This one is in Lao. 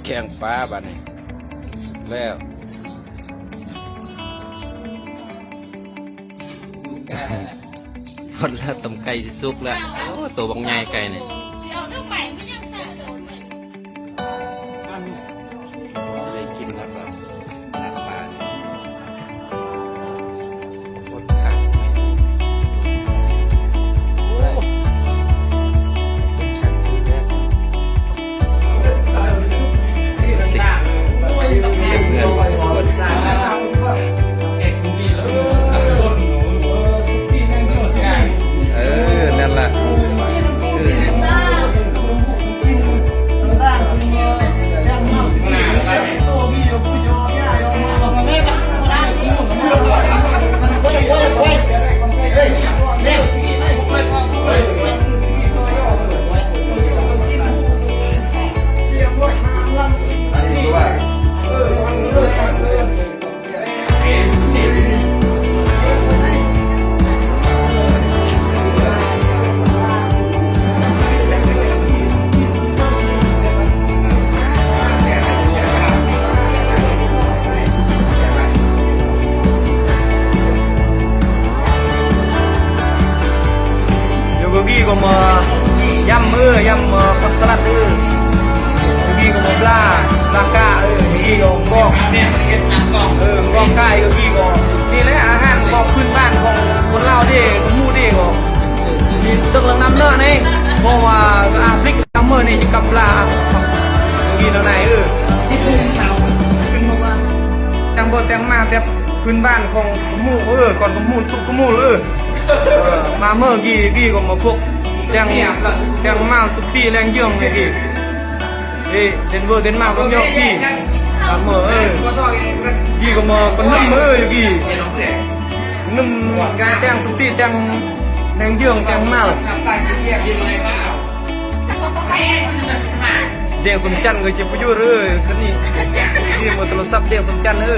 ແຂ່ງປາບາດນີ້ ແລ້ວ ພໍດແລ້ວ ຕົ້ມໄກ່ຊິສຸກແລ້ວ. ໂອ້ ໂຕບັກໃຫຍ່ໄກ່ນີ້ ຊິເອົາເທື່ອໄປມັນຍັງໃສ່ ຈະໄດ້ກິນແລ້ວກໍ ເອີ ນັ້ນລະ ຄື Yo, gigi ກໍມາຢຳ ເອີ ຢຳ ເອີ ຜັກສະຫຼັດ ເອີ gigi ກໍມາບລາ ບລາກາ ເອີ gigi ກໍກອກ ເອີ ກອກກາຍ gigi ກໍນີ້ແຫຼະ ອາຫານຂອງພື້ນບ້ານຂອງຄົນລາວເດ້ ຂອງໝູ່ເດ້ ກໍມີຕຶກຫຼັງນ້ຳເນີນີ້ ເພາະວ່າອາຟຣິກາເມີນີ້ຈະກັບລາ gigi ແນວໃດ ເອີ ແຕ່ງບໍ່ແຕ່ງມາແບບ ພື້ນບ້ານຂອງໝູ່ ເອີ ກ່ອນຂອງໝູ່ ຕຸກຂະໝູ່ ເອີ ເອີ ມາເມີກີ້ ກີ້ກໍມາພວກແດງ ແດງມາວ ຕຸກຕີ ແລງເຢິງ ນີ້ກີ້ ເອີ ເດນເວີເດນມາວ ກໍມີອອກກີ້ ມາເມີ ເອີ ກີ້ກໍມາ ກໍໜຶ່ມ ເອີ ກີ້ໜຶ່ມກາແດງ ຕຸກຕີ ແດງ ແດງເຢິງ ແດງມາວ ແດງສົມຈັນ ກໍເຈັບປະໂຫຍດ ເອີ ຄັນນີ້ ນີ້ມາໂທລະສັບ ແດງສົມຈັນ ເອີ.